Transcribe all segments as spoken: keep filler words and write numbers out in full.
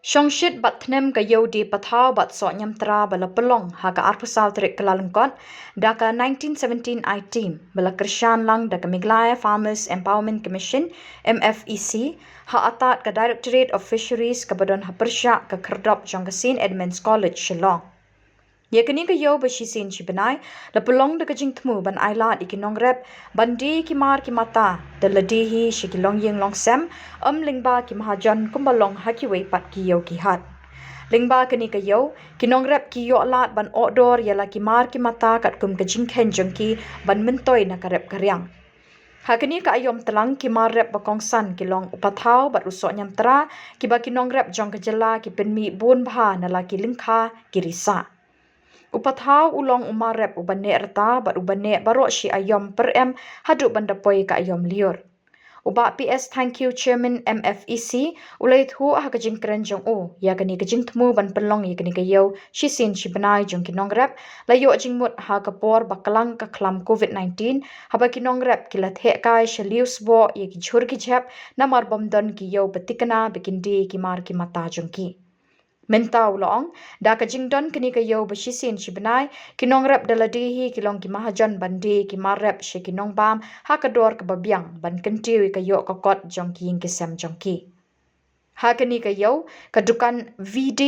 Shongshit bad thnem ka Ïew Die Pathaw bad Soh Niamtra ba la pynlong ha ka arphew saw tarik Kyllalyngkot da ka nineteen seventeen I-Team ba la kyrshan lang da ka Meghalaya Farmers Empowerment Commission, M F E C, ha atad ka Directorate of Fisheries kaba don ha pyrshah ka khyrdop jong ka Saint Edmund's College, Shillong. Ïa kane ka ïew ba shisien shi bnai la pynlong da ka jingthmu ban ailad ïa ki nongrep ban die ki mar ki mata da lade hi sha ki longïing longsem, ym lyngba ki mahajon kumba long ha kiwei pat ki ïew ki hat. Lyngba kane ka ïew, ki nongrep ki ïoh lad ban ohdor ïa la ki mar ki mata katkum ka jingkheiñ jong ki ban myntoi na ka rep ka riang. Ha kane ka aïom tlang, ki mar rep ba kongsan ki long u pathaw bad u soh niamtra, kiba ki nongrep jong ka jylla ki pynmih bun bha na la ki lyngkha ki risah. U pathaw u long u mar rep uba neh rta bad uba neh baroh shi aïom pyrem haduh ban da poi ka aïom lyiur. U Bah P S Thangkhiew, Chairman M F E C, u la ïathuh ha ka jingkren jong u ïa kane ka jingthmu ban pynlong ïa kane ka ïew shisien shi bnai jong ki nongrep, la ïoh jingmut ha ka por ba klang ka khlam covid nineteen, haba ki nongrep ki la theh kai sha liu sboh ïa ki jhur ki jhep, namar bym don ki ïew ba thikna ba kin die ki mar ki mata jong ki. Mynta u la ong, da ka jingdon kane ka ïew ba shisien shi bnai, ki nongrep da lade hi ki long ki mahajon ban die ki mar rep sha ki nongbam ha ka dor kaba biang ban kyntiew ïa ka ïoh ka kot jong ki ïing ki sem jong ki. Ha kane ka ïew, ka dukan V D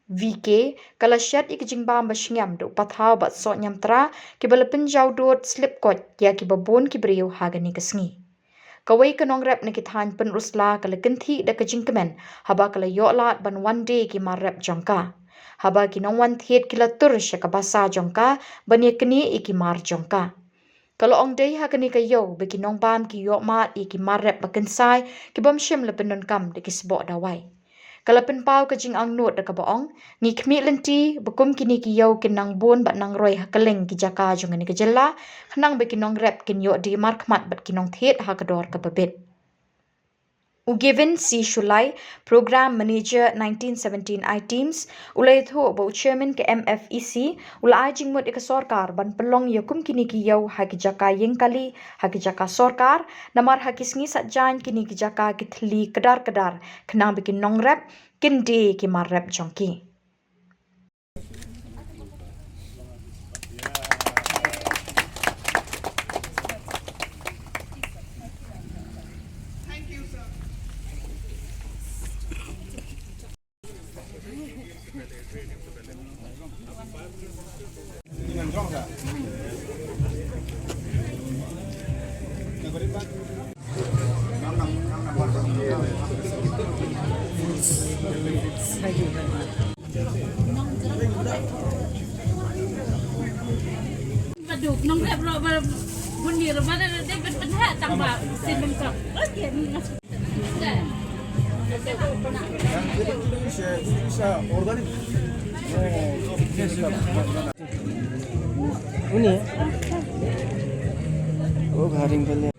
V K ka la shet ïa ka jingbam ba shngiam da u pathaw bad soh niamtra, kiba la pynjaw dud slip koit ïa kiba bun ki briew ha kane ka sngi. Kawei ka nongrep na ki thaiñ Pynursla ka la kynthih da ka jingkmen haba ka la ïoh lad ban wan die ki mar rep jong ka, haba ki nongwan thied ki la tur sha ka basa jong ka ban ïa knieh ïa ki mar jong ka. Ka la ong dei ha kane ka ïew ba ki nongbam ki ïoh mad ïa ki mar rep ba kynsai, ki bym shym la pyndonkam da ki sboh dawai. Ka la pynpaw ka jingangnud da kaba ong, ngi khmih lynti ba kum kine ki ïew kin nang bun bad nang roi ha kylleng ki jaka jong kane ka jylla, khnang ba ki nongrep kin ïoh die markhmat bad ki nongthied ha ka dor kaba bit. U Gavin C Shullai, Program Manager nineteen seventeen I-Teams, u la ïathuh ba u Chairman ka M F E C u la ai jingmut ïa ka sorkar ban pynlong ïa kum kine ki ïew ha ki jaka ïing kali, ha ki jaka sorkar, namar ha ki sngi saitjaiñ kine ki jaka ki thylli kdar kdar, khnang ba ki nongrep kin die ki mar rep jong ki. Ba duk nongrep ruh ba bun ni ruh ba da dei ban pynheh tang ba sin bynta. Uni. Oh, garing balik.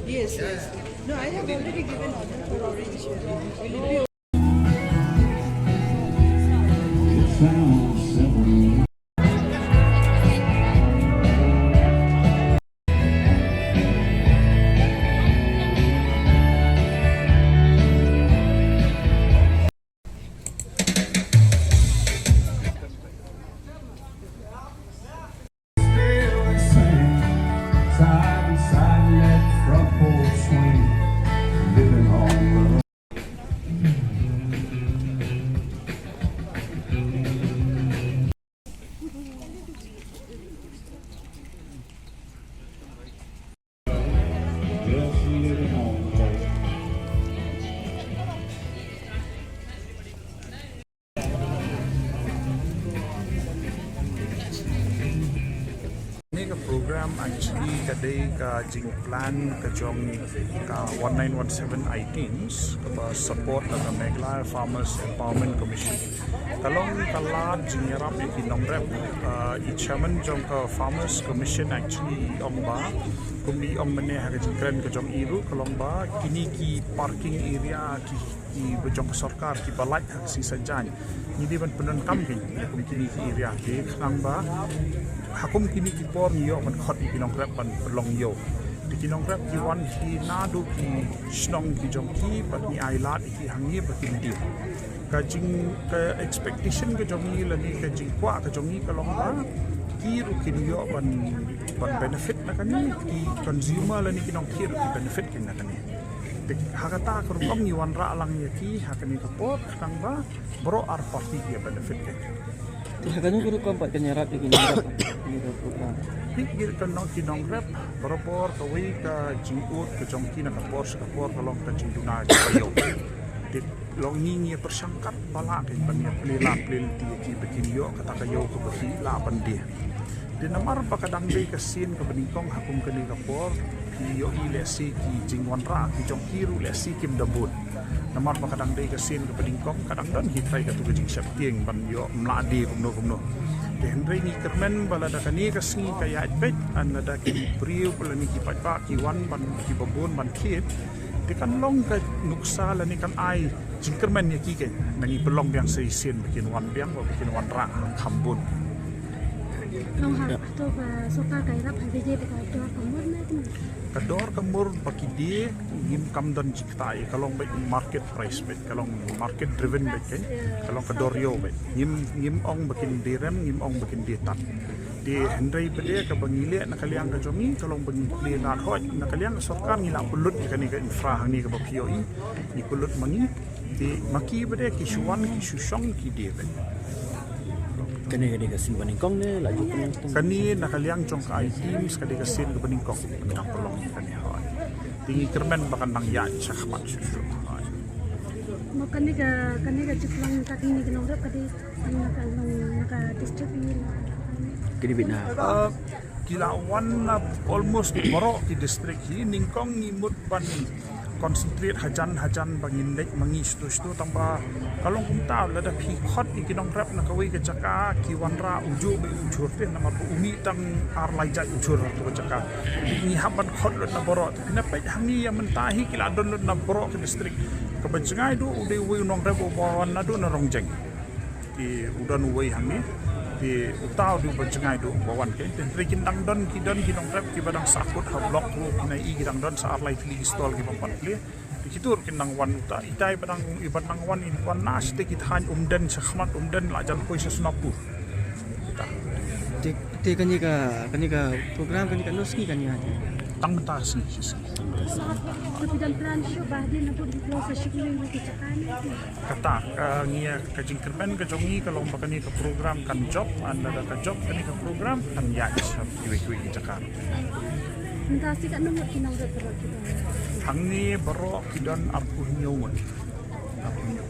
Yes, yes. No, I have already given order for orange. Program actually ka dei ka jingplan ka jong ka nineteen seventeen items kaba support da ka Meghalaya Farmers Empowerment Commission. Ka long ka lad jingïarap ïa ki nongrep, uh, i chairman jong ka Farmers Commission actually i ong ba, kum i ong mynne ha ka jingkren ka jong i ruh, ka long ba kine ki parking area ki, ki ba jong ka sorkar ki ba lait ha ka Sisajaiñ, ngi dei ban pyndonkam kein ïa kum kine ki area, te khnang ba ha kum kine ki por ngi ïoh ban khot ïa ki nongrep ban pynlong ïew. Te ki nongrep ki wan hi naduh ki shnong ki jong ki bad ngi ai lad ïa ki hangne ba kin die. Ka jing, ka expectation ka jong ngi lane ka jingkwah ka jong ngi ka long ba ki ruh kin ïoh ban, ban benefit na kane, ki consumer lane ki nongkhie ruh ki benefit kein na kane. Te ha kata ka rukom ngi wanrah lang ïa ki ha kane ka por khnang ba baroh ar party ki ïa benefit kein. Te ha kano ka rukom pat kan ïarap ïa ki nongrep ha kane ka program? Peit, ki nong, ki nongrep barabor kawei ka jingud ka jong ki na ka por sha ka por ka long ka jingduna jong ka ïew. Te long ngi, ngi ïa pyrshang katba lah kein ban ïa plie lad plie lynti ïa ki ba kin ïoh kata ka ïew kaba ki lah ban die. Te namar ba ka dang dei ka sien kaba nyngkong ha kum kane ka por, phi ïohi lehse ki jingwanrah ki jong ki ruh lehse kim da bun. Namar ba ka dang dei ka sien kaba nyngkong, ka dang don hi trai katu ka jingsheptieng ban ïoh mlahdi kumno kumno. Te hynrei ngi kyrmen ba lada kane ka sngi ka ïaid beit, lada ki briew lane ki paidbah ki wan ban, kiba bun ban thied, te kan long ka nuksa lane kan ai jingkyrmen ïa ki kein, ngi pynlong biang sa shisien ba kin wan biang, ba kin wanrah kham bun. Long ha, to ka sorkar ka ïarap ha kaba ïadei bad ka dor ka mur ne kumno? Ka dor ka mur ba ki die ngim, kam don jingktah, ka long beit market price beit, ka long market driven beit kein, ka long ka dor ïew beit. Ngim, ngim ong ba kin die rem, ngim ong ba kin die tad. Te hynrei pat de kaba ngi leh na ka liang ka jong ngi ka long ba ngi plie lad hoi, na ka liang ka sorkar ngi la pynlut ïa kane ka infra hangne kaba phi ïohi, ngi pynlut ma ngi. Te ma ki pat de ki shu wan ki shu shong ki die beit. Kane ka dei ka sien ba nyngkong ne la ju pynlong tang? Kane na ka liang jong ka items ka dei ka sien kaba nyngkong ba ngi dang pynlong ïa kane, hoi. Te ngi kyrmen ba kan dang ïaid shakhmat shuh shuh, hoi. Mo kane ka, kane ka jingpynlong ka kine ki nongrep ka dei tang na ka, na ka district ne? Ka dei beit na, uh, ki la wan na almost baroh ki district hi. Nyngkong ngi mut ban concentrate hajan hajan ba ngin leit ma ngi shatu shatu, tang ba ka long kumta, lada phi khot ïa ki nongrep na kawei ka jaka ki wanrah ujuh beit ujhur te, namar ba u mih tang ar lai jait ujhur ha katu ka jaka. Ngi hap ban khot lut na baroh. Te phi na peit hangne ïa mynta hi ki la don lut na baroh ka district. Kaba jngai duh u dei uwei u nongrep uba wan naduh na Rongjeng. Te u don uwei hangne. Te uta u dei uba jngai duh uba wan kein. Te hynrei kin dang don, ki don ki nongrep kiba dang sahkut ha block ruh, phi na i ki dang don sa ar lai tylli ki stall kiba pat plie. Te kito ruh kin nang wan, uta itai ba dang, iba dang wan, in wan na shatei ki thaiñ Umden, shakhmat Umden, la jan poi sha Sonapur. Te, te kane ka, kane ka program, kane katno sngi kan ïaid? Tang mynta sngi, shi sngi. Te phi don plan shuh ba hadien na bud phi long sa shim ïa ki jaka ne? Kata, ka ngi, ka jingkyrmen ka jong ngi ka long ba kane ka program kan jop, ynda ka jop kane ka program kan ïaid sha kiwei kiwei ki jaka. Mynta shi katno ngut ki nongrep baroh ki don? Hangne baroh ki don arphew hynñiew ngut. Arphew hynñiew.